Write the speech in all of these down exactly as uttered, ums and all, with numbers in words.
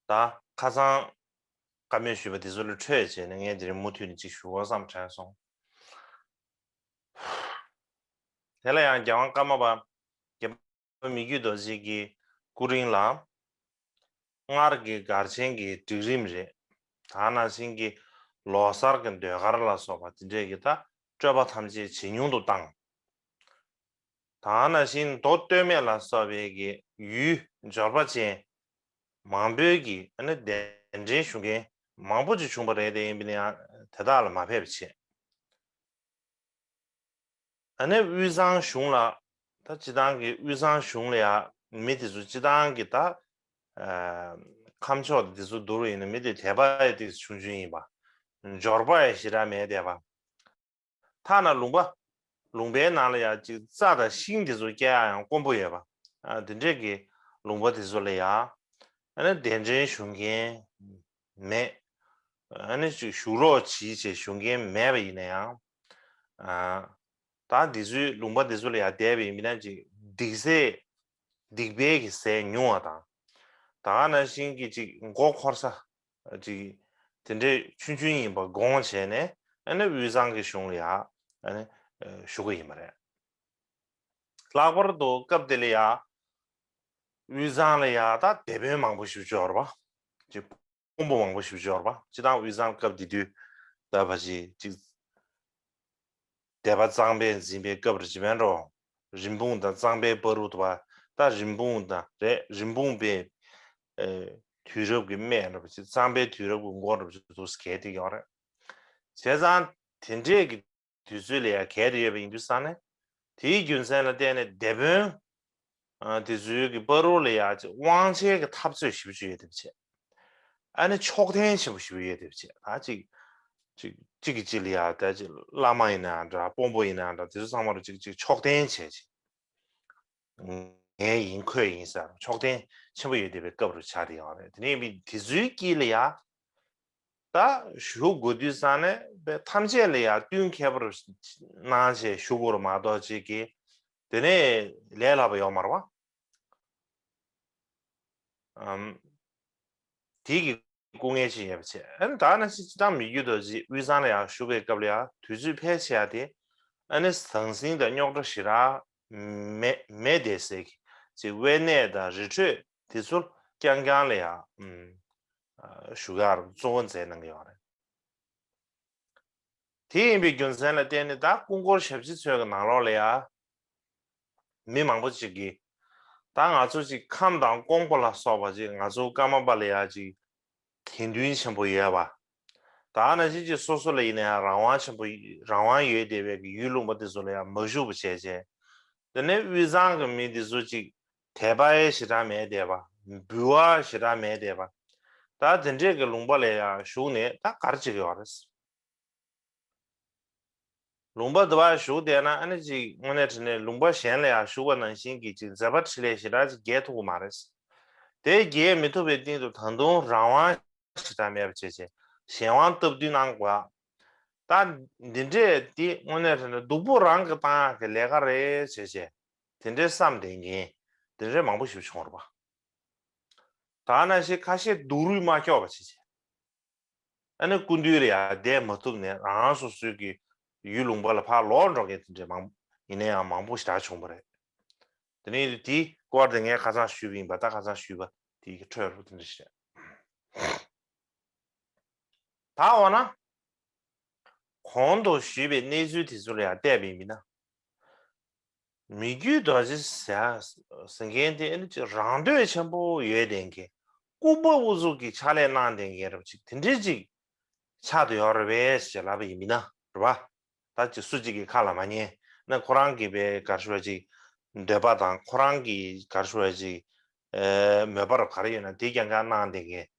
ད་ཁ་སང་བཀའ་མོལ་ཞུས་པ་དེ་ཚོ་ལས་འཕྲོས་བྱས་ནས་ངས་དེ་རིང་མུ་མཐུད་ནས་ཅིག་ཞུ་དགོས་བསམ་དྲན་སོང་། དེ་ལ་ཡང་རྒྱལ་དབང་ཀརྨ་པ་རྒྱལ་བ་མི་བསྐྱོད་རྡོ་རྗེ་གི་སྐུ་རིང་ལ། སྔར་གྱི་སྒར་ཆེན་གྱི་སྒྲིག་རིམ་རེད། ད་ནང་བཞིན་གྱི་ལོ་གསར་གྱི་ཟློས་གར་ལ་སོགས་པ་དེ་འདྲས་ཀྱི་ད་སྤྲོས་པ་ཐམས་ཅད་ཇེ་ཉུང་དུ་བཏང་། ད་ནང་བཞིན་མདོ་སྟོད་སྨད་ལ་སོགས་པའི་གི་ཡུལ་འབྱོར་པ་ཅན་མང་པོའི་གི་ཨ་ནི་གདན་འདྲེན་ཞུ་མཁན་མང་པོ་ཅིག་བྱུང་བ་རེད་དེ། ཡིན་པ་ན་ཡང་དེ་དག་ལ་མ་ཕེབས་པ་བྱས། ཨ་ནི་དབུས་གཙང་གཞུང་ལ་ད་སྤྱི་བཏང་གི་དབུས་གཙང་གཞུང་ལ་ཡང་མི་དེ་ཚོ་སྤྱི་བཏང་གི་ད་ཨ་ཁམས་ཕྱོགས་དེ་ཚོ་བསྡུར་བ་ཡིན་ན་མི་དེ་དད་པ་ཡི་དེ་ཆུང་ཆུང་ཡིན་པ། འབྱོར་པ་ཡི་ཞེ་དྲག་མེད་བསྡད་པ། ཐ་ན་ལུང་པ། ལུང་པའི་ནང་ལ་ཡང་ཅིག་རྩྭ་དང་ཤིང་དེ་ཚོ་སྐྱེ་ཡག་ཡང་དཀོན་པོ་ཡོད་པ། ཨ་དེ་འདྲས་ཀྱི་ལུང་པ་དེ་ཚོ་ལ་ཡང་ཨ་ནི་གདན་འདྲེན་ཞུ་མཁན་མེད། ཨ་ནི་ཅིག་བཞུགས་རོགས་གྱིས་ཅེས་ཞུ་མཁན་མེད་པ་ཡིན་ན་ཡང་། ཨ་ད་འདི་ཚོའི་ལུང་པ་འདི་ཚོ་ལ་ཡང་བསྡད་པའི་མི་སྣ་ཅིག་སྡིག་ཟས་སྡིག་པའི་གི་ཟས་ཉུང་བ་དང་། ད་ག་ནང་བཞིན་གྱི་ཅིག་མགོ་འཁོར་ས་ཅིག་དེ་འདྲའི་ཆུང་ཆུང་ཡིན་པ་དགོངས་བྱས་ནས། ཨ་ནི་དབུས་གཙང་གི་གཞུང་ལ་ཡང་ཨ་ནི་ཞུ་གི་ཡིན་པ་རེད། ལྷག་པར་དུ་སྐབས་དེ་ལ་ཡང་དབུས་གཙང་ལ་ཡང་ད་སྡེ་དཔོན་མང་པོ་ཞིག་འབྱོར་བ། ཅིག་དཔོན་པོ་མང་པོ་ཞིག་འབྱོར་བ། སྤྱི་བཏང་དབུས་གཙང་སྐབས་དེ་དུས་ད་ཕལ་ཆེར་ཅིག་སྡེ་པ་གཙང་པས་འཛིན་པའི་སྐབས་རེད་ཅེས་མེད་འགྲོ། རིན་སྤུངས་དང་གཙང་པའི་བར་དུ་བ། ད་རིན་སྤུངས་དང་རེད། རིན་སྤུངས་པའི་ཨེ་དུས་རབས་ཀྱི་སྨད་འདྲ་པོ་ཅིག་གཙང་པའི་དུས་རབས་ཀྱི་མགོ་འདྲ་པོ་ཅིག་འདུག་གལ་ཏེ་ཡོད་རེད། བྱས་ཙང་དེ་འདྲས་ཀྱི་དུས་ཚོད་ལ་ཡང་གལ་ཏེ་ཡོད་པ་ཡིན་དུས་ཙང་ནས། དེའི་རྒྱུ་མཚན་ལ་བརྟེན་ནས་སྡེ་དཔོན་ཨ་དེ་ཚོའི་གི་བར་དུ་ལ་ཡང་ཅིག་དབང་ཆའི་གི་འཐབ་རྩོད་ཞེ་པོ་ཅིག་ཡོད་བསྡད་པ་བྱས། ཨ་ནི་ཕྱོགས་འཐེན་ཆེན་པོ་ཞེ་པོ་ཡོད་བསྡད་པ་བྱས། ད་ཅིག་ཅིག་གཅིག་གིས་གཅིག་ལ་ཡང་ད་ཅིག་བླ་མ་ཡིན་ནའང་འདྲ། དཔོན་པོ་ཡིན་ནའང་འདྲ། དེ་ཚོ་ཚང་མ་རུ་ཅིག་ཅིག་ཕྱོགས་འཐེན་བྱས་ཅིག་ངའི་ཡིན་ཁོའི་ཡིན་ཟེར་ཕྱོགས་འཐེན་ཆེན་པོ་ཡོད་བསྡད་པའི་སྐབས་རུ་ཆགས་བསྡད་ཡོད་རེད། དེ་ནས་མི་དེ་ཚོའི་དཀྱིལ་ལ་ཡང་ད་ཞུ་དགོས་དུས་ཙང་ནས་ཐམས་ཅད་ལ་ཡང་བསྟུན་མཁས་པོ་རུ་གནང་བྱས་ཞུ་དགོས་རུ་མ་གཏོགས་ཅིག་གིས་དེ་ནས་ལས་སླ་པོ་ཡོད་མ་རེད་བ། ཨམ། དེ་གི་སྐུ་ངལ་ཅིག་ཡོད་པ་བྱས། ཨ་ནི་ད་ནི་སྤྱི་བཏང་མི་རྒྱུད་དོ་ཅིག་དབུས་གཙང་ལ་ཡང་བཞུགས་པའི་སྐབས་ལ་ཡང་དུས་ཚོད་ཕལ་ཆེ་བ་དེ་ཨ་ནི་ཟང་ཟིང་དང་རྙོག་དྲ་ཞེ་དྲག་མེད་མེད་བསྡད་ཟེར་གི་ཅིག་དབེན་གནས་དང་རི་ཁྲོད་དེ་ཚོར་རྐྱང་རྐྱང་ལ་ཡང་ཨམ། བཞུགས་ཡག་གཙོ་བོ་མཛད་གནང་གི་ཡོད་རེད། དེ་ཡིན་པའི་རྒྱུ་མཚན་ལ་བརྟེན་ནས་ད་སྐུ་འཁོར་ཞབས་ཕྱི་ཚོའི་གི་ནང་ལོགས་ལ་ཡ། མི་མང་པོ་ཅིག་གིས། ད་ང་ཚོ་ཅིག་ཁམས་དང་ཀོང་པོ་ལ་སོགས་པ་ཅིག་ང་ཚོ་ཀརྨ་པ་ལ་ཡ་ཅིག་དད་འདུན་ཆེན་པོ་ཡོད་པ། ད་ནང་བཞིན་ཅིག་སོ་སོ་ལ་ཡིན་ན་ཡང་རང་དབང་ཆེན་པོ་རང་དབང་ཡོད་བསྡད་པའི་གི་ཡུལ་ལུང་པ་དེ་ཚོ་ལ་ཡང་མ་བཞུགས་པ་བྱས་བྱས། དེ་ནས་དབུས་གཙང་གི་མི་དེ་ཚོ་ཅིག་དད་པ་ཡང་ཞེ་དྲག་མེད་བསྡད་པ། འབུལ་བ་ཞེ་དྲག་མེད་བསྡད་པ། ད་དེ་འདྲས་ཀྱི་ལུང་པ་ལ་ཡང་བཞུགས་ནས་ད་ག་རེ་བྱེད་ཀྱི་ཡོད་རེད། ལུང་པ་དེ་པར་བཞུགས་བསྡད་ན་ཨ་ནི་ཅིག་དངོས་གནས་དྲང་གནས་ལུང་པ་གཞན་ལ་ཡང་བཞུགས་པ་ནང་བཞིན་གྱི་ཅིག་མཛད་པ་འཕྲིན་ལས་ཞེ་དྲག་ཅིག་རྒྱས་ཐུབ་ཀྱི་མ་རེད། དེ་རྒྱས་མི་ཐུབ་པའི་སྟེང་དུ་ད་དུང་རང་དབང་ཞེ་དྲག་མེད་པ་བྱས་བྱས་གཞན་དབང་སྟབས་བསྟུན་གནང་དགོས། ད་འདི་འདྲས་འདི་དངོས་གནས་དྲང་གནས་སྡུག་པོ་རང་གིས་བཏང་ཡག་གི་ལས་ཀ་རེད་བྱས་བྱས་དེ་འདྲས་བསམ་བསྡད་མཁན་དེ་འདྲས་མང་པོ་ཞིག་བྱུང་རེད་པ། ད་ནང་བཞིན་ཁ་ཤས་སྡུག་རུས་མ་ཁྱོག་པ་བྱས་བྱས། ཨ་ནི་སྐུ་མདུན་ལ་ཡང་བསྡད་མ་ཐུབ་ནས་རང་སོ་སོའི་གི་ཡུལ་ལུང་པ་ལ་ཕར་ལོག་འགྲོ་མཁན་དེ་འདྲས་མང་ཡིན་ན་ཡང་མང་པོ་ཞེ་དྲག་བྱུང་བ་རེད། དེ་ནས་དེའི་སྐོར་དེ་ངས་ཁ་སང་ཞུས་པ་ཡིན་པ། ད་ཁ་སང་ཞུས་པ་དེའི་གི་འཕྲོས་རུ་དེ་འདྲ་ཞིག་རེད། ད་འོ་ན་གོང་དུ་ཞུས་པའི་གནས་ཚུལ་དེ་ཚོ་ལ་ཡང་བལྟས་པ་ཡིན་ན། མི་བསྐྱོད་རྡོ་རྗེ་ཟེར་ཟེར་མཁན་དེ་ཨ་ནི་ཅིག་རང་འདོད་ཆེན་པོ་ཡོད་བསྡད་མཁན། ལྐུགས་པ་ཨུ་ཚུགས་ཀྱི་ཕྱག་ལས་གནང་བསྡད་མཁན་རབ་ཅིག་དེ་འདྲས་ཅིག་ཆགས་བསྡད་ཡོད་རེད་པས་ཞེས་ལབ་པ་ཡིན་ན་རེད་པ། ད་ཅིག་སུ་གཅིག་གི་ཁ་ལ་མ་ཉན་ན་ཁོ་རང་གི་པའི་ག་རེ་ཞུ་བ་ཅིག་འདོད་པ་དང་ཁོ་རང་གི་ག་རེ་ཞུ་བ་ཅིག་ཨེ་མོས་པ་རུ་ག་རེ་ཡོད་ན་དེ་རྐྱང་རྐྱང་གནང་བསྡད་མཁན།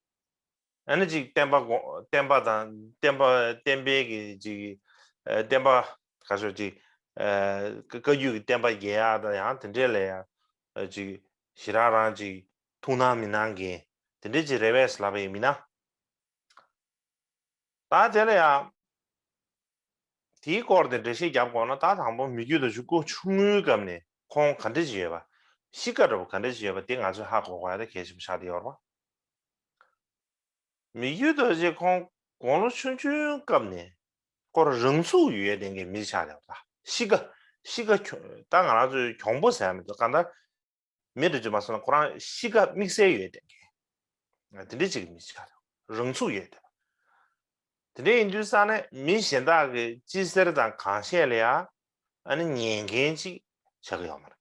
ཨ་ནི་ཅིག་བསྟན་པ་དགོ་བསྟན་པ་དང་བསྟན་པ་བསྟན་པའི་གི་ཅིག་ཨ་བསྟན་པ་ག་ཚོད་ཅིག་ཨ་བཀའ་བཀའ་བརྒྱུད་ཀྱི་བསྟན་པ་རྒྱས་ཡག་དང་ཡང་དེ་འདྲས་ལ་ཡང་ཨ་ཅིག་ཞེ་དྲག་རང་ཅིག་ཐུགས་སྣང་མི་གནང་མཁན་དེ་འདྲས་ཅིག་རེད་པས་ལབ་པ་ཡིན་མིན་ན། ད་དེ་ལ་ཡང་དེའི་སྐོར་དེ་འགྲེལ་བཤད་རྒྱབ་དགོས་ན། ད་དང་པོ་མི་བསྐྱོད་རྡོ་རྗེ་སྐུ་ཆུང་ངུའི་སྐབས་ནས་ཁོང་ག་འདྲས་ཅིག་ཡོད་པ། གཤིས་ཀ་འདྲ་པོ་ག་འདྲས་ཅིག་ཡོད་པ་དེ་ང་ཚོས་ཧ་གོ་དགོས་ཡ་དེ་གལ་ཆེན་པོ་ཆགས་བསྡད་ཡོད་རེད་པ། མི་བསྐྱོད་རྡོ་རྗེ་ཁོང་དགུང་ལོ་ཆུང་ཆུང་སྐབས་ནས་ཁོ་རང་རང་ཚུགས་ཡོད་བསྡད་མཁན་མི་ཆགས་ཡོད་ད། གཤིས་ཀ་གཤིས་ཀ་ད་ང་རང་ཚོའི་གྱོང་པོ་ཟེར་མི་འདུག་གང་ལྟར་མི་འདྲ་ཅིག་མ་སོང་ན་ཁོ་རང་གཤིས་ཀ་དམིགས་བསལ་ཡོད་བསྡད་མཁན་དེ་འདྲ་ཅིག་མི་ཆགས་ཡོད། རང་ཚུགས་ཡོད་བསྡད་པ། དེ་འདྲ་ཡིན་དུས་ས་ནས་མི་གཞན་དག་གིས་ཅི་ཟེར་དང་གང་བཤད་ལ་ཡ་ཨ་ནི་ཉན་མཁན་ཅིག་ཆགས་ཀྱི་ཡོད་མ་རེད།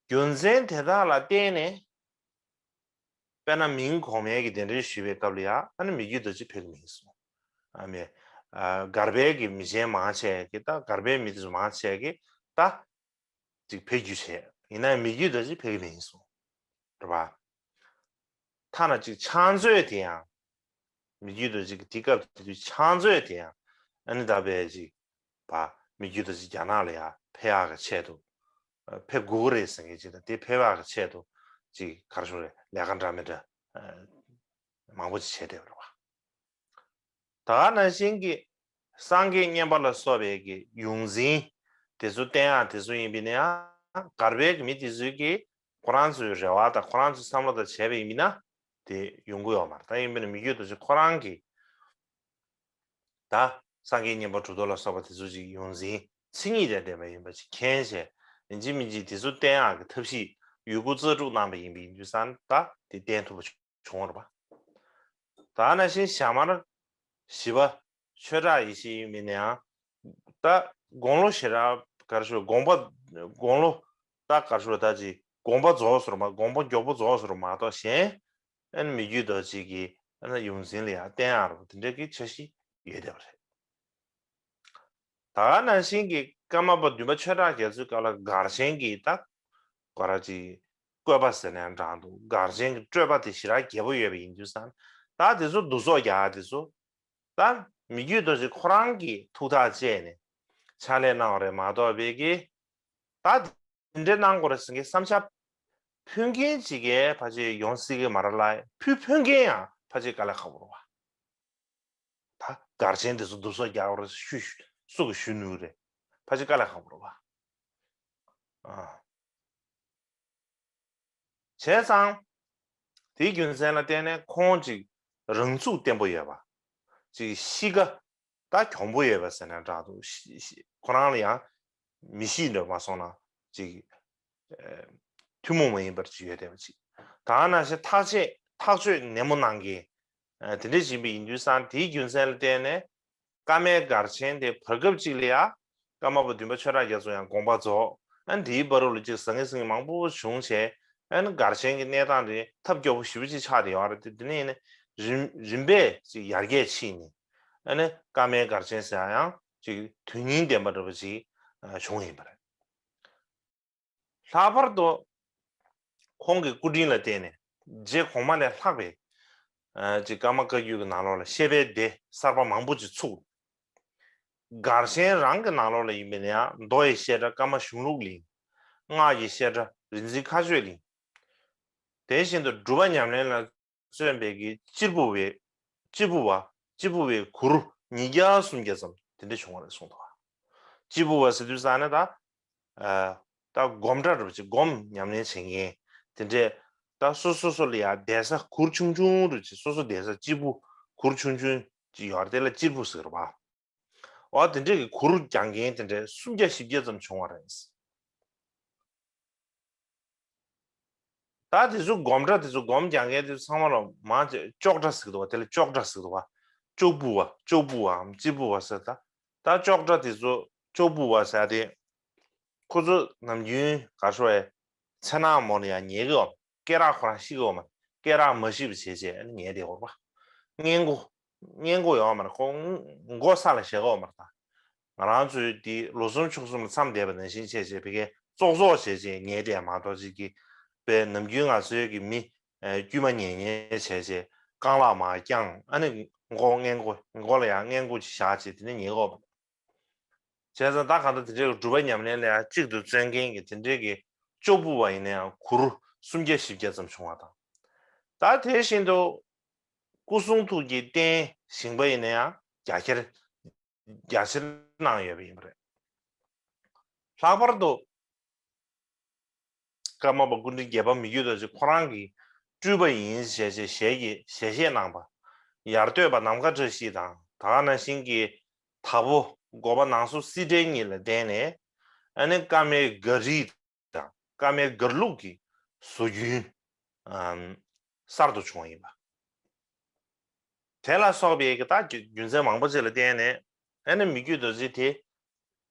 རྒྱུ་མཚན་དེ་དག་ལ་བརྟེན་ནས་དཔེར་ན་མིང་གོང་མའི་གི་གདན་འདྲེན་ཞུས་པའི་སྐབས་ལ་ཡང་ཨ་ནི་མི་བསྐྱོད་རྡོ་རྗེ་ཕེབས་ཀྱི་མིན་གསུངས། ཨ་མེ། ཨ་སྒར་པའི་གི་མི་ཆེན་མང་ཆེ་གི་ད་སྒར་པའི་མི་དེ་ཚོ་མང་ཆེ་གི་ད་ཅིག་ཕེབས་རྒྱུ་བྱས་ཡིན་ན་མི་བསྐྱོད་རྡོ་རྗེ་ཕེབས་ཀྱི་མིན་གསུངས། རེད་པ། ཐ་ན་ཅིག་ཕྱག་མཛོད་དེ་ཡང་མི་བསྐྱོད་རྡོ་རྗེ་གི་དེ་སྐབས་དེ་དུས་ཕྱག་མཛོད་དེ་ཡང་ཨ་ནི་ད་བས་ཅིག་པ་མི་བསྐྱོད་རྡོ་རྗེ་རྒྱ་ནག་ལ་ཡང་ཕེབས་ཡག་གི་ཆེད་དུ་ཕེབས་དགོས་ཀྱི་རེད་ཟེར་མཁན་ཅིག་དང་དེ་ཕེབས་ཡག་གི་ཆེད་དུ་ཅིག་ག་རེ་ཞུ་རེད་ལས་ཀ་འདྲ་མི་འདྲ་མང་པོ་ཅིག་བྱས་བསྡད་པ་རེད་པ། ད་ག་ནང་བཞིན་གྱི་སངས་རྒྱས་བསྙེན་པ་ལ་སོགས་པའི་གི་ཡོངས་འཛིན་དེ་ཚོ་བསྟེན་ཡག་དེ་ཚོ་ཡིན་པ་ཡིན་ན་ཡང་སྒར་པའི་གི་མི་དེ་ཚོའི་གི་ཁོ་རང་ཚོའི་རེ་བ་དང་ཁོ་རང་ཚོའི་བསམ་བློ་དང་བྱས་པ་ཡིན་པ་ཡིན་ན་དེ་ཡོང་གི་ཡོད་མ་རེད། ད་ཡིན་པ་ཡིན་ན་མི་བསྐྱོད་རྡོ་རྗེ་ཁོ་རང་གི་ད་སངས་རྒྱས་བསྙེན་པ་གྲུབ་ཐོབ་ལ་སོགས་པ་དེ་ཚོ་ཅིག་ཡོངས་འཛིན་མཚན་ཉིད་དང་ལྡན་པ་ཡིན་པ་ཅིག་མཁྱེན་བྱས་ཡིན་གཅིག་མིན་གཅིག་དེ་ཚོ་བསྟེན་ཡག་གི་ཐབས་ཤེས་ཡོད་རྒུ་རྩལ་སྤྲུགས་གནང་པ་ཡིན་པ་ཡིན་དུས་ཙང་ད་དེ་བསྟེན་ཐུབ་པ་བྱུང་བ་རེད་པ། ད་ནང་བཞིན་ཞྭ་དམར་བཞི་པ་ཆོས་གྲགས་ཡེ་ཤེས་ཡིན་མིན་ན་ཡང་ད་དགུང་ལོ་ཞེ་དྲག་ག་རེ་ཞུ་དགོངས་པ་དགུང་ལོ་ད་ག་རེ་ཞུ་ད་ཅིག་དགོངས་པ་རྫོགས་སོང་མ་དགོངས་པ་མགྱོགས་པོ་རྫོགས་སོང་མ་གཏོགས་གཞན་ཨ་ནི་མི་བསྐྱོད་རྡོ་རྗེ་གི་ཨ་ནི་ཡོངས་འཛིན་ལ་ཡང་བསྟེན་ཡག་རེད་པ་དེ་འདྲ་གི་འཆར་གཞི་ཡོད་བསྡད་པ་རེད། ད་ག་ནང་བཞིན་གྱི་ཀརྨ་པ་བདུན་པ་ཆོས་གྲགས་རྒྱ་མཚོའི་སྐབས་ལ་སྒར་ཆེན་གྱི་ད་ག་རེ་ཅིག་བཀོད་པ་ཟེར་ནའང་འདྲ་འདུག་སྒར་ཆེན་གྱི་སྤྲོས་པ་དེ་ཞེ་དྲག་རྒྱས་པོ་ཡོད་པ་ཡིན་དུས་ཙང་ད་དེ་ཚོ་བསྡུ་གསོག་རྒྱག་དེ་ཚོ་ད་མི་བསྐྱོད་རྡོ་རྗེ་ཁོ་རང་གི་ཐུགས་ཐག་བཅད་ནས་ཕྱག་ལས་གནང་བ་རེད་མ་གཏོགས་པའི་གི་ད་དེ་འདྲ་གནང་དགོས་རེད་ཟེར་མཁན་བསམ་འཆར་ཕུལ་མཁན་ཅིག་གིས་ཕལ་ཆེར་ཡོང་སྲིད་ཀྱི་མ་རེད་ལ་ཕུལ་ཕུལ་མཁན་ཡང་ཕལ་ཆེར་དཀའ་ལས་ཁག་པོ་རེད་བ། ད་སྒར་ཆེན་དེ་ཚོ་བསྡུ་གསོག་རྒྱག་རོགས་ཞུ་སུ་གི་ཞུ་ནུས་རེད། ཕལ་ཆེར་དཀའ་ལས་ཁག་པོ་རེད་བ། ཨ། བྱས་ཙང་། དེའི་རྒྱུ་མཚན་ལ་བརྟེན་ནས་ཁོང་ཅིག་རང་ཚུགས་བརྟན་པོ་ཡོད་པ། ཅིག་གཤིས་ཀ་ད་གྱོང་པོ་ཡོད་པ་ཟེར་ན་འདྲ་འདུག་ཤི་ཤི་ཁོ་རང་ལ་ཡང་མི་གཤིས་འདྲ་མ་སོང་ན་ཅིག་ཐུན་མོང་མ་ཡིན་པར་ཅིག་ཡོད་བསྡད་པ་ཅིག་ད་ག་ནང་བཞིན་ཐག་གཅོད་ཐག་གཅོད་ནན་མོ་གནང་མཁན་དེ་འདྲ་ཞིག་ཡིན་པ་ཡིན་དུས་ཙང་དེའི་རྒྱུ་མཚན་ལ་བརྟེན་ནས་ཀརྨའི་སྒར་ཆེན་དེ་བར་སྐབས་ཅིག་ལ་ཡ་ཀརྨ་པ་བདུན་པ་ཆོས་གྲགས་རྒྱ་མཚོ་ཡང་དགོངས་པ་རྫོགས། ཨ་ནི་དེའི་བར་དུ་ལ་ཅིག་ཟང་ངེ་ཟིང་ངེ་མང་པོ་བྱུང་བྱས་ཨ་ནི་སྒར་ཆེན་གྱི་གནས་སྟངས་དེ་ཐབས་སྐྱོ་པོ་ཞེ་པོ་ཅིག་ཆགས་བསྡད་ཡོད་རེད། དེ་དེ་ནས་ཡིན་ན་རིམ་རིམ་པས་ཅིག་ཡར་རྒྱས་ཕྱིན་ནས་ཨ་ནི་ཀརྨའི་སྒར་ཆེན་ཟེར་ཡ་ཡང་ཅིག་དོན་སྙིང་ལྡན་པ་འདྲ་པོ་ཅིག་བྱུང་ཡིན་པ་རེད། ལྷག་པར་དུ་ཁོང་གི་སྐུ་དྲིན་ལ་བརྟེན་ནས་རྗེ་གོང་མ་ལས་ལྷག་པའི་ཅིག་ཀརྨ་བཀའ་བརྒྱུད་ཀྱི་ནང་ལོགས་ལ་བཤད་པའི་སྡེ་གསར་པ་མང་པོ་ཅིག་ཚུགས། སྒར་ཆེན་རང་གི་ནང་ལོགས་ལ་ཡིན་པ་ཡིན་ན་ཡང་མདོ་ཡི་བཤད་གྲྭ་ཀརྨ་གཞུང་ལུགས་གླིང་། སྔགས་ཀྱི་བཤད་གྲྭ་རིག་འཛིན་མཁའ་སྤྱོད་གླིང་། དེ་བཞིན་དུ་སྒྲུབ་པ་ཉམས་ལེན་ལ་བརྩོན་པའི་གི་གཅེར་བུ་བའི་གཅེར་བུ་བ་གཅེར་བུ་བའི་གུར་ཉིས་བརྒྱ་སུམ་བརྒྱ་ཙམ་དེ་འདྲ་བྱུང་བ་རེད་གསུངས་འདུག་གཅེར་བུ་བ་ཟེར་དུས་ཙང་ནས་ད་ད་སྒོམ་གྲྭ་འདྲ་པོ་ཅིག་སྒོམ་ཉམས་ལེན་བྱེད་མཁན་དེ་འདྲས་ད་སོ་སོ་སོ་ལ་ཡང་གདན་ས་གུར་ཆུང་ཆུང་འདྲ་ཅིག་སོ་སོ་གདན་ས་གཅེར་བུ་གུར་ཆུང་ཆུང་ཅིག་ཡོད་རེད། དེ་ལ་གཅེར་བུ་ཟེར་བ། འོ་དེ་འདྲས་ཀྱི་གུར་རྒྱག་མཁན་དེ་འདྲས་སུམ་བརྒྱ་བཞི་བརྒྱ་ཙམ་བྱུང་བ་རེད། ད་དེ་ཚོ་སྒོམ་གྲྭ་དེ་ཚོ་སྒོམ་རྒྱག་མཁན་དེ་ཚོ་ཚང་མ་ལ་མང་ཆེ་ཅོག་གྲྭ་ཟེར་གི་འདུག་བ། དེ་ལ་ཅོག་གྲྭ་ཟེར་གི་འདུག་བ། ཅོག་བུ་བ་ཅོག་བུ་བའམ་གཅེར་བུ་བ་ཟེར། ད་ད་ཅོག་གྲྭ་དེ་ཚོ་ཅོག་བུ་བ་ཟེར་དེ་ཁོ་ཚོ་ནམ་རྒྱུན་ག་རེ་ཞུ་བའི་མཚན་ནག་མོ་ལ་ཡང་ཉལ་གི་ཡོད། སྐེ་རགས་ཁོ་རང་ཤི་གི་ཡོད་མ་རེད། སྐེ་རགས་མ་ཤི་བ་བྱས་བྱས་ཨ་ནི་ཉལ་བསྡད་ཡོད་རེད་པ། སྔས་མགོ་སྔས་མགོ་ཡོད་མ་རེད། ཁོ་མགོ་ས་ལ་བཞག་གི་ཡོད་མ་རེད་ད། ང་རང་ཚོའི་འདི་ལོ་གསུམ་ཕྱོགས་གསུམ་ལ་མཚམས་བསྡད་པ་ནང་བཞིན་བྱས་བྱས་ཕ་གིར་ཙོག་ཙོག་བྱས་བྱས་ཉལ་བསྡད་མ་གཏོགས་ཅིག་གི་དཔེ་ནམ་རྒྱུན་ང་ཚོའི་གི་མི་དཀྱུས་མ་ཉལ་ཉལ་བྱས་བྱས་རྐང་ལག་མར་བརྐྱངས་ཨ་ནི་མགོ་སྔས་མགོ་མགོ་ལ་ཡང་སྔས་མགོ་ཅིག་བཞག་བྱས་དེ་ནས་ཉལ་གི་ཡོད་པ། བྱས་ཙང་ད་གང་ལྟར་དེ་འདྲའི་སྒྲུབ་པ་ཉམས་ལེན་ལ་ཡང་གཅིག་ཏུ་བརྩོན་མཁན་གྱི་དེ་འདྲའི་གི་ཅོག་བུ་བ་ཡིན་ན་ཡང་གུར་སུམ་བརྒྱ་བཞི་བརྒྱ་ཙམ་བྱུང་བ་དང་། ད་དེ་བཞིན་དུ་སྐུ་གསུང་ཐུགས་ཀྱི་རྟེན་བཞེངས་པ་ཡིན་ན་ཡང་རྒྱ་ཁྱེར་རྒྱ་ཆེར་གནང་ཡོད་པ་ཡིན་པ་རེད། ལྷག་པར་དུ་ཀརྨ་པ་སྐུ་ཕྲེང་བརྒྱད་པ་མི་བསྐྱོད་རྡོ་རྗེ་ཁོ་རང་གི་ སྤྲུལ་པ་ཡིན་ཞེས་བྱས་ཞལ་གྱིས་ཞལ་བཞེས་གནང་བ། ཡར་སྟོད་པ་ནམ་མཁའ་བཀྲ་ཤིས་དང་ད་ག་ནང་བཞིན་གྱི་དྭགས་པོ་འགོ་པ་ནང་སོ་སྲིད་བྲལ་གཉིས་ལ་བརྟེན་ནས། ཨ་ནི་ཀ་མའི་མགར་རིས་དང་ཀ་མའི་མགར་ལུགས་ཀྱི་བཟོ་རྒྱུན་ཨམ་གསར་དུ་བྱུང་བ་ཡིན་པ། དེ་ལ་སོགས་པའི་གི་ད་རྒྱུ་མཚན་མང་པོ་ཅིག་ལ་བརྟེན་ནས། ཨ་ནི་མི་བསྐྱོད་རྡོ་རྗེ་དེ་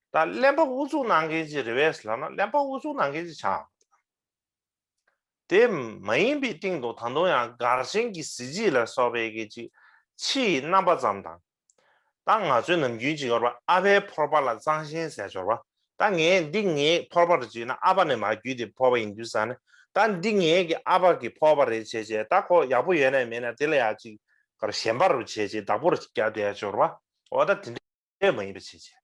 ད་གླེན་པ་དབུ་ཚུགས་གནང་མཁན་ཅིག་རེད་པས་ལབ་ན་གླེན་པ་དབུ་ཚུགས་གནང་མཁན་ཅིག་ཆགས། དེ་མ་ཡིན་པའི་སྟེང་དུ་ད་དུང་ཡང་མགར་ཆེན་གྱི་གཟི་བརྗིད་ལ་སོགས་པའི་གི་ཅིག་ཕྱི་ཡི་རྣམ་པ་ཙམ་དང་། ད་ང་ཚོའི་ནམ་རྒྱུན་ཅིག་ཡོད་རེད་པ། ཨ་ཕའི་ཕོར་པ་ལ་གཙང་ཞེན་ཟེར་ཡོད་རེད་པ། ད་ངས་འདི་ངའི་ཕོར་པ་རེད་ཅེ་ན་ཨ་ཕ་ནས་མར་བརྒྱུད་དེ་ཕོར་པ་ཡིན་དུས་ཙང་ནས། ད་འདི་ངའི་གི་ཨ་ཕ་གི་ཕོར་པ་རེད་བྱས་བྱས། ད་ཁོ་ཡག་པོ་ཡོད་ན་མེད་ན་དེ་ལ་ཡང་ཅིག་གར་ཞེན་པ་རུ་བྱས་བྱས་བདག་པོ་རུ་རྒྱག་བསྡད་ཡ་ཅིག་ཡོད་རེད་པ། འོ་ད་དེ་འདྲ་མ་ཡིན་པ་བྱས་བྱས།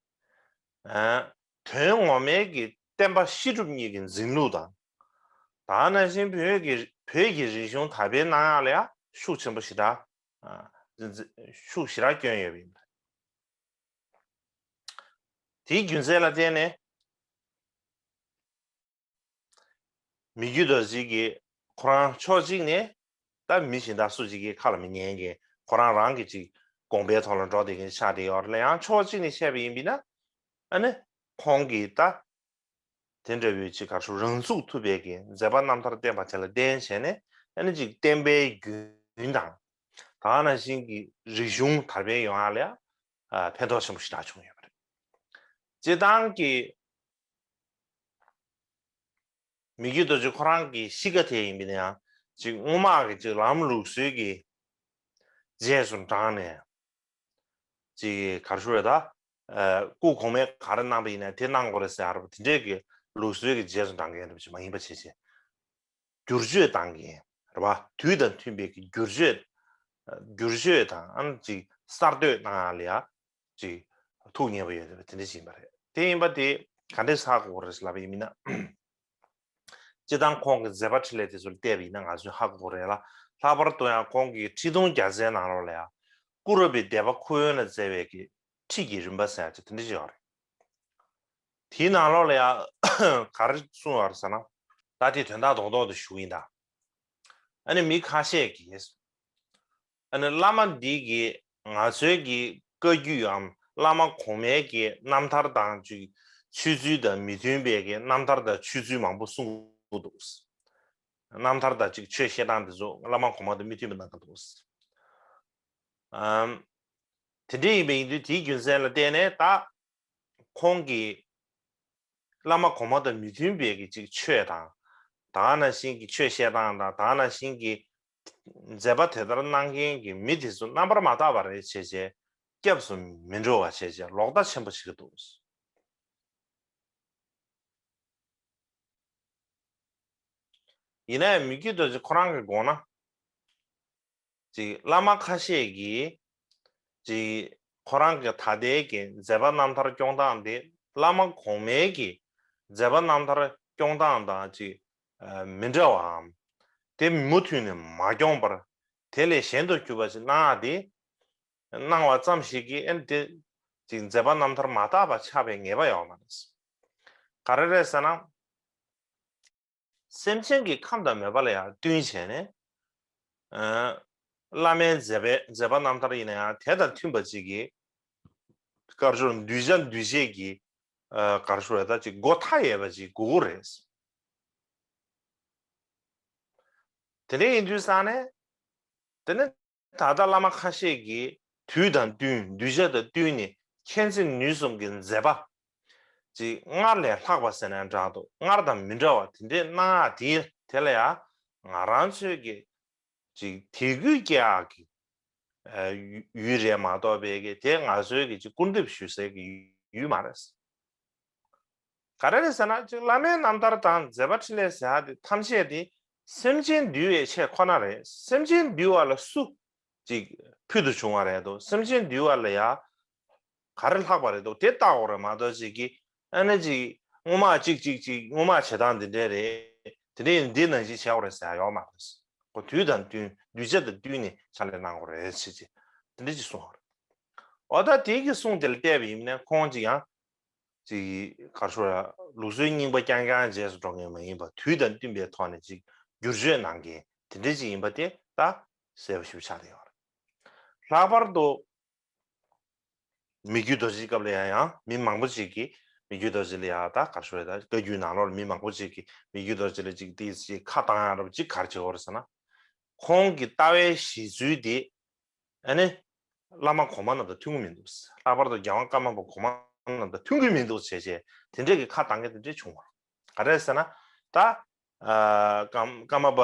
ཨ། དོན་ངོ་མའི་གི་བསྟན་པ་བཤད་སྒྲུབ་གཉིས་ཀྱི་འཛིན་ལུགས་དང་། ད་ག་ནང་བཞིན་བོད་ཀྱི་བོད་ཀྱི་རིག་གཞུང་དར་སྤེལ་གནང་ཡག་ལ་ཡང་ཤུགས་ཆེན་པོ་ཞེ་དྲག་ཨ། ཤུགས་ཞེ་དྲག་བསྐྱོན་ཡོད་པ་ཡིན། དེའི་རྒྱུ་མཚན་ལ་བརྟེན་ནས། མི་བསྐྱོད་རྡོ་རྗེ་གིས་ཁོ་རང་ཕྱོགས་གཅིག་ནས་ད་མི་གཞན་དག་སུ་གཅིག་གི་ཁ་ལ་མི་ཉན་མཁན། ཁོ་རང་རང་གི་ཅིག་དགོངས་པའི་ཐོག་ལ་འགྲོ་བསྡད་མཁན་ཆགས་བསྡད་ཡོད་རེད་ལ། ཡང་ཕྱོགས་གཅིག་ནས་བཤད་པ་ཡིན་པ་ཡིན་ན། ཨ་ནི་ཁོང་གིས་ད་དེ་འདྲ་བའི་ཅིག་གར་ཞུ་རང་ཚུགས་ཐུབ་པའི་གི་མཛད་པ་རྣམ་ཐར་བསྟན་པ་དེ་ལ་བརྟེན་བྱས་ནས། ཨ་ནི་ཅིག་བསྟན་པའི་རྒྱུན་དང་། ད་ག་ནང་བཞིན་གྱི་རིག་གཞུང་དར་སྤེལ་ཡོང་ཡག་ལ་ཡང་ཕན་ཐོགས་ཆེན་པོ་ཞེ་དྲག་བྱུང་ཡོད་པ་རེད། སྤྱིར་བཏང་གི་མི་བསྐྱོད་རྡོ་རྗེ་ཁོ་རང་གི་གཤིས་ཀ་དེ་ཡིན་པ་ཡིན་ན་ཡང་ཅིག་སྔོན་མ་གི་ཅིག་ལམ་ལུགས་སྲོལ་གྱི་རྗེས་སུ་འབྲངས་ནས། ཅིག་གར་ཞུ་རེད་ད། ཨ། སྐུ་གོང་མས་ག་རེ་གནང་པ་ཡིན་ན་དེ་གནང་དགོས་རེད་ཟེར་ཡ་རེད་པ། དེ་འདྲས་ཀྱི་ལུགས་སྲོལ་གྱི་རྗེས་སུ་འབྲང་མཁན་རེད་པ་ཅིག་མ་ཡིན་པ་བྱས་བྱས། བསྒྱུར་བཅོས་བཏང་མཁན་རེད་པ། དུས་དང་མཐུན་པའི་གི་བསྒྱུར་བཅོས། བསྒྱུར་བཅོས་དང་ཨ་ནི་ཅིག་གསར་གཏོད་གནང་ཡ་ལ་ཡ་ཅིག་ཐུགས་མཉེས་པོ་ཡོད་རེད་པ། དེ་འདྲས་ཅིག་ཡིན་པ་རེད། དེ་ཡིན་པ་དེ་ག་འདྲས་ཧ་གོ་དགོས་རེད་ལབ་པ་ཡིན་ན། སྤྱིར་བཏང་ཁོང་གི་མཛད་པ་འཕྲིན་ལས་དེ་ཚོ་ལ་བལྟས་པ་ཡིན་ན་ང་ཚོས་ཧ་གོ་གི་རེད་ལ། ལྷག་པར་དུ་ཡང་ཁོང་གི་ཁྲི་སྟོང་རྒྱལ་མཚན་ནང་ལོགས་ལ་ཡང་སྐུ་རབ་པའི་སྡེ་པ་ཁོ་ཡོན་ལ་བསྩལ་བའི་གི་ཁྲིད་ཀྱི་རིམ་པ་ཟེར་ཡ་ཅིག་དེ་འདྲ་ཅིག་ཡོད་རེད། དེའི་ནང་ལོགས་ལ་ཡང་ག་རེ་གསུངས་ཡོད་རེད་ཟེར་ན། ད་དེ་དོན་དག་རྡོག་རྡོག་ཏུ་ཞུ་གི་ཡིན་ད། ཨ་ནི་མི་ཁ་ཤས་ཀྱིས། ཨ་ནི་བླ་མ་འདི་གིས་ང་ཚོའི་གི་བཀའ་བརྒྱུད་འམ་བླ་མ་གོང་མའི་གི་རྣམ་ཐར་དང་ཅིག་ཆོས་ཚུལ་དང་མི་མཐུན་པའི་གི་རྣམ་ཐར་དང་ཆོས་ཚུལ་མང་པོ་གསུངས་འདུག། རྣམ་ཐར་དང་ཅིག་ཆོས་བཤད་སྟངས་དེ་ཚོ་བླ་མ་གོང་མ་དང་མི་མཐུན་པ་གནང་གི་འདུག། ཨམ། དེ་འདྲ་ཡིན་པ་ཡིན་དུས་དེའི་རྒྱུ་མཚན་ལ་བརྟེན་ནས་ད། ཁོང་གིས་བླ་མ་གོང་མ་དང་མི་མཐུན་པའི་གི་ཅིག་ཆོས་དང་། ད་ག་ནང་བཞིན་གྱི་ཆོས་བཤད་སྟངས་དང་། ད་ག་ནང་བཞིན་གྱི་མཛད་པ་དེ་ལྟར་གནང་མཁན་གྱི་མི་དེ་ཚོ་རྣམ་པར་མ་དག་པ་རེད་བྱས་བྱས། སྐྱབས་སུ་མི་འགྲོ་བ་བྱས་བྱས་ལོག་ལྟ་ཆེན་པོ་བྱེད་ཀྱི་འདུག། ཡིན་ན་ཡང་མི་བསྐྱོད་རྡོ་རྗེ་ཁོ་རང་གི་དགོངས་ན། ཅིག་བླ་མ་ཁ་ཤས་ཀྱིས་ཅིག་ཁོ་རང་གི་ད་ལྟའི་གི་མཛད་པ་རྣམ་ཐར་སྐྱོང་སྟངས་དེ་བླ་མ་གོང་མའི་གི་མཛད་པ་རྣམ་ཐར་སྐྱོང་སྟངས་དང་ཅིག་ཨ་མི་འདྲ་བའམ། དེ་མུ་མཐུད་ནས་མ་སྐྱོང་བར་དེ་ལས་གཞན་དུ་གྱུར་པ་ཞིག་གནང་ཡག་དེ། གནང་བ་ཙམ་ཞིག་གིས་ཨ་ནི་དེ་ཅིག་མཛད་པ་རྣམ་ཐར་མ་དག་པ་ཆགས་པའི་ངེས་པ་ཡོད་མ་རེད། ག་རེ་རེད་ཟེར་ན། སེམས་ཅན་གྱི་ཁམས་དང་མོས་པ་ལ་ཡང་བསྟུན་བྱས་ནས། ཨ། བླ་མའི་མཛད་པའི་མཛད་པ་རྣམ་ཐར་ཡིན་ན་ཡང་དེ་དང་མཐུན་པ་ཅིག་གི། གར་ཞོར་གདུལ་བྱ་འདུལ་བྱེད་ཀྱི། ཨ། གར་ཞོར་ད་ཅིག་སྒོ་མཐའ་ཡས་པ་ཅིག་དགོས་ཀྱི་རེད། དེ་འདྲ་ཡིན་དུས་ཙང་ནས། དེ་ནི་ད་ལྟ་བླ་མ་ཁ་ཤས་ཀྱིས་དུས་དང་བསྟུན། གདུལ་བྱ་དང་བསྟུན་ནས་མཁྱེན་བརྩེ་ནུས་གསུམ་གྱི་མཛད་པ་ཅིག་སྔར་ལས་ལྷག་པ་ཟེར་ན་འདྲ་འདུག། སྔར་དང་མི་འདྲ་བ་དེ་འདྲས་གནང་ཡག་དེ་དེ་ལ་ཡང་ང་རང་ཚོས་ཀྱི་ཅིག་དད་གུས་སྐྱེ་ཡག་གི་ཨ་ཡུལ་རེད་མ་གཏོགས་པའི་གི་དེ་ང་ཚོའི་གི་ཅིག་སྐུར་འདེབས་ཞུ་སའི་གི་ཡུལ་མ་རེད། ག་རེ་རེད་ཟེར་ན་ཅིག་བླ་མའི་རྣམ་ཐར་དང་མཛད་པ་འཕྲིན་ལས་ཟེར་ཡག་དེ་ཐམས་ཅད་དེ་སེམས་ཅན་འདུལ་བའི་ཆེད་ཁོ་ན་རེད། སེམས་ཅན་འདུལ་བ་ལ་སུ་ཅིག་ཕུལ་དུ་བྱུང་བ་རེད་འདུག། སེམས་ཅན་འདུལ་བ་ལ་ཡ་ག་རེ་ལྷག་པ་རེད་འདུག། དེ་བལྟ་དགོས་རེད་མ་གཏོགས་ཅིག་གི་ཨ་ནི་ཅིག་སྔོན་མ་ཅིག་ཅིག་ཅིག་སྔོན་མ་བྱེད་སྟངས་འདི་འདྲས་རེད། དེ་འདྲས་འདི་ནང་བཞིན་བྱེད་དགོས་རེད་ཟེར་ཡ་ཡོད་མ་རེད། ཁོ་དུས་དང་བསྟུན། གདུལ་བྱ་དང་བསྟུན་ནས་ཕྱག་ལས་གནང་དགོས་རེད་ཟེར་ཅིག་དེ་འདྲས་ཅིག་གསུངས་པ་རེད། འོ་ད་དེ་གི་གསུང་དེ་ལ་བལྟས་པ་ཡིན་ན་ཁོང་ཅིག་ཡང་། ཅིག་ག་རེ་ཞུ་ར། ལུགས་སྲོལ་རྙིང་པ་རྐྱང་རྐྱང་རྗེས་སུ་འགྲོ་མཁན་མ་ཡིན་པ། དུས་དང་བསྟུན་པའི་ཐོག་ནས་ཅིག་བསྒྱུར་བཅོས་གནང་མཁན་ དེ་འདྲ་ཅིག་ཡིན་པ་དེ་ད་གསལ་པོ་ཞེ་པོ་ཆགས་བསྡད་ཡོད་རེད། ལྷག་པར་དུ་མི་བརྒྱུད་རྡོ་རྗེའི་སྐབས་ལ་ཡང་ཡང་མི་མང་པོ་ཅིག་གིས་མི་བརྒྱུད་རྡོ་རྗེ་ལ་ཡང་ད་ག་རེ་ཞུ་རེད། ད་བཀའ་བརྒྱུད་ནང་ལོགས་ལ་མི་མང་པོ་ཅིག་གིས་མི་བརྒྱུད་རྡོ་རྗེ་ལ་ཅིག་དེ་ཅིག་ཁ་བཏང་ཡག་འདྲ་པོ་ཅིག་ག་རེ་བྱེད་ཀྱི་ཡོད་རེད་ཟེར་ན། ཁོང་གི་ལྟ་བའི་གཞི་རྩ་དེ་ཨ་ནི་བླ་མ་གོང་མ་རྣམས་དང་མཐུན་གྱི་མི་འདུག། ལྷག་པར་དུ་རྒྱལ་དབང་ཀརྨ་པ་གོང་མ་རྣམས་དང་མཐུན་གྱི་མི་འདུག་བྱས་བྱས་དེ་འདྲས་ཀྱི་ཁ་བཏང་མཁན་དེ་འདྲས་བྱུང་བ་རེད། ག་རེ་ཟེར་ན་ད་ཨ་ཀརྨ་ཀརྨ་པ་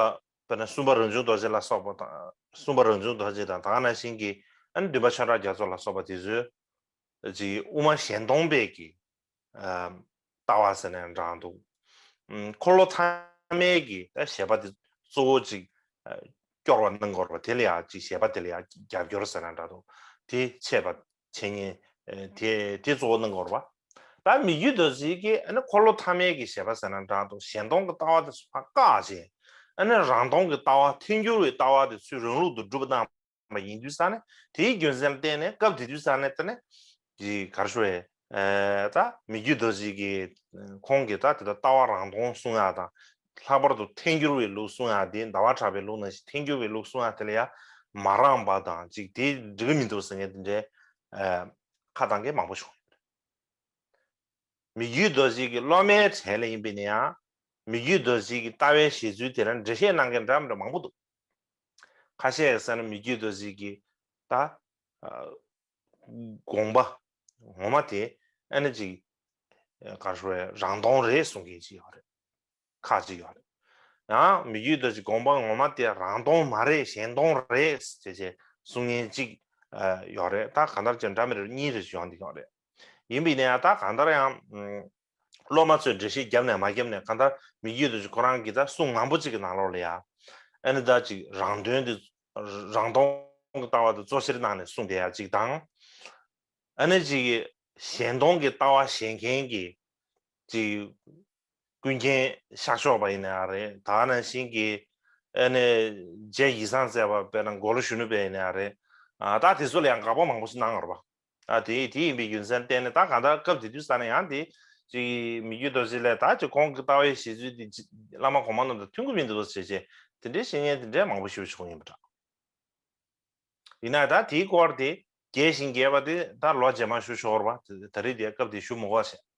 དཔེར་ན་གསུམ་པ་རང་བྱུང་རྡོ་རྗེ་ལ་སོགས་པ་དང་། གསུམ་པ་རང་བྱུང་རྡོ་རྗེ་དང་ད་ག་ནང་བཞིན་གྱི་ཨ་ནི་བདུན་པ་ཆོས་གྲགས་རྒྱ་མཚོ་ལ་སོགས་པ་དེ་ཚོའི་ཅིག་དབུ་མ་གཞན་སྟོང་པའི་གི་ཨ་ལྟ་བ་ཟེར་ནའང་འདྲ་འདུག། ཨམ་འཁོར་ལོ་ཐ་མའི་གི་ད་བཞེད་པ་དེ་གཙོ་བོ་ཅིག་ཨ་སྐྱོར་བ་གནང་དགོས་པ་དེ་ལ་ཡང་ཅིག་བཞེད་པ་དེ་ལ་ཡང་རྒྱབ་སྐྱོར་ཟེར་ན་འདྲ་འདུག། དེ་འཆད་པ་འཆད་ཉན་ཨ་དེ་དེ་གཙོ་བོ་གནང་དགོས་པ། ད་མི་བརྒྱུད་རྡོ་རྗེ་གིས་ཨ་ནི་འཁོར་ལོ་ཐ་མའི་གི་བཞེད་པ་ཟེར་ན་འདྲ་འདུག། གཞན་སྟོང་གི་ལྟ་བ་དེ་ཚོ་ཕར་བཀག་བྱས། ཨ་ནི་རང་སྟོང་གི་ལྟ་བ་ཐལ་འགྱུར་བའི་ལྟ་བ་དེ་ཚུར་རང་ལུགས་སུ་གྲུབ་པ་གནང་བ་ཡིན་དུས་ཙང་ནས། དེའི་རྒྱུ་མཚན་ལ་བརྟེན་ནས་སྐབས་དེ་དུས་ཙང་ནས་ད་ནི་ཅིག་ག་རེ་ཞུ་རེད། ཨ་ད་མི་བརྒྱུད་རྡོ་རྗེ་གིས་ཁོང་གིས་ད་དེ་ལྟར་ལྟ་བ་རང་སྟོང་གསུང་ཡག་དང་། ལྷག་པར་དུ་ཐལ་འགྱུར་བའི་ལུགས་གསུང་ཡག་དེ། ཟླ་བ་གྲགས་པའི་ལུགས་ནང་བཞིན་ཐལ་འགྱུར་བའི་ལུགས་གསུང་ཡག་དེ་ལ་ཡང་མ་རངས་པ་དང་། ཅིག་དེ་འགྲིག་གི་མི་འདུག་ཟེར་མཁན་དེ་འདྲའི་ཨ་ཁ་བཏང་མཁན་མང་པོ་བྱུང་ཡོད་རེད། མི་བརྒྱུད་རྡོ་རྗེ་གི་སློབ་མའི་གྲས་ལ་ཡིན་པ་ཡིན་ན་ཡང་མི་བརྒྱུད་རྡོ་རྗེ་གི་ལྟ་བའི་བཞེད་ཚུལ་དེ་ལ་འགྲེལ་བཤད་གནང་མཁན་འདྲ་མི་འདྲ་མང་པོ་འདུག། ཁ་ཤས་ཟེར་ན་མི་བརྒྱུད་རྡོ་རྗེ་གི་ད་ཨ་དགོངས་པ་ངོ་མ་དེ་ཨ་ནི་ཅིག་ག་རེ་ཞུ་རེད། རང་སྟོང་རེད་གསུང་མཁན་ཅིག་ཡོད་རེད། ཁག་ཅིག་ཡོད་རེད། ཡང་མི་བརྒྱུད་རྡོ་རྗེ་དགོངས་པ་ངོ་མ་དེ་རང་སྟོང་མ་རེད། གཞན་སྟོང་རེད་ཅེས་བྱས་གསུང་མཁན་ཅིག་ཨ་ཡོད་རེད། ད་གང་ལྟར་ཅིག་འདྲ་མི་འདྲ་གཉིས་རེ་ཡོང་བསྡད་ཡོད་རེད། ཡིན་པ་ཡིན་ན་ཡང་ད་གང་ལྟར་ཡང་ཨམ་སློབ་མ་ཚོས་འགྲེལ་བཤད་བརྒྱབ་ནས་མ་བརྒྱབ་ནས། གང་ལྟར་མི་བརྒྱུད་རྡོ་རྗེ་ཁོ་རང་གིས་ད་གསུང་མང་པོ་ཅིག་གི་ནང་ལོགས་ལ་ཡང་ཨ་ནི་ད་ཅིག་རང་དོན་དེ། རང་སྟོང་གི་ལྟ་བ་དེ་གཙོ་ཆེར་གནང་ནས་གསུངས་བསྡད་ཡག་ཅིག་དང་། ཨ་ནི་ཅིག་གཞན་སྟོང་གི་ལྟ་བ་བཞེད་མཁན་གྱི་ཅིག་ཀུན་མཁྱེན་ཤར་ཕྱོགས་པ་ཡིན་ན་ཡང་རེད། ད་ག་ནང་བཞིན་གྱི་ཨ་ནི་རྗེ་ཡིག་ཚང་བརྩེགས་པ་དཔེར་ན་མགོ་ལོག་གཞོན་ནུ་དཔལ་ཡིན་ན་ཡང་རེད། ཨ་ད་དེ་ཚོ་ལ་ཡང་དགག་པ་མང་པོ་ཞིག་གནང་ཡོད་རེད་པ། ཨ་དེ་དེ་ཡིན་པའི་རྒྱུ་མཚན་བརྟེན་ནས་ད་གང་ལྟར་སྐབས་དེ་དུས་ཙང་ནས་ཡང་དེ་ཅིག་མི་བརྒྱུད་རྡོ་རྗེ་ལས་ད་ཅིག་ཁོང་གི་ལྟ་བའི་བཞེད་ཚུལ་དེ་ཅིག་བླ་མ་གོང་མ་རྣམས་དང་མཐུན་གྱི་མི་འདུག་ཟེར་བྱས་དེ་འདྲའི་བཤད་མཁན་དེ་འདྲའི་མང་པོ་ཞིག་བྱུང་ཡིན་པ་འདྲ། ཡིན་ན་ད་དེའི་སྐོར་དེ་རྒྱས་ཤིང་རྒྱས་པ་དེ་ད་ལོ་རྗེས་མ་ཞུ་ཆོག་རེད་པ། ད་རེས་དེ་སྐབས་དེ་ཞུ་མི་དགོས་བྱས།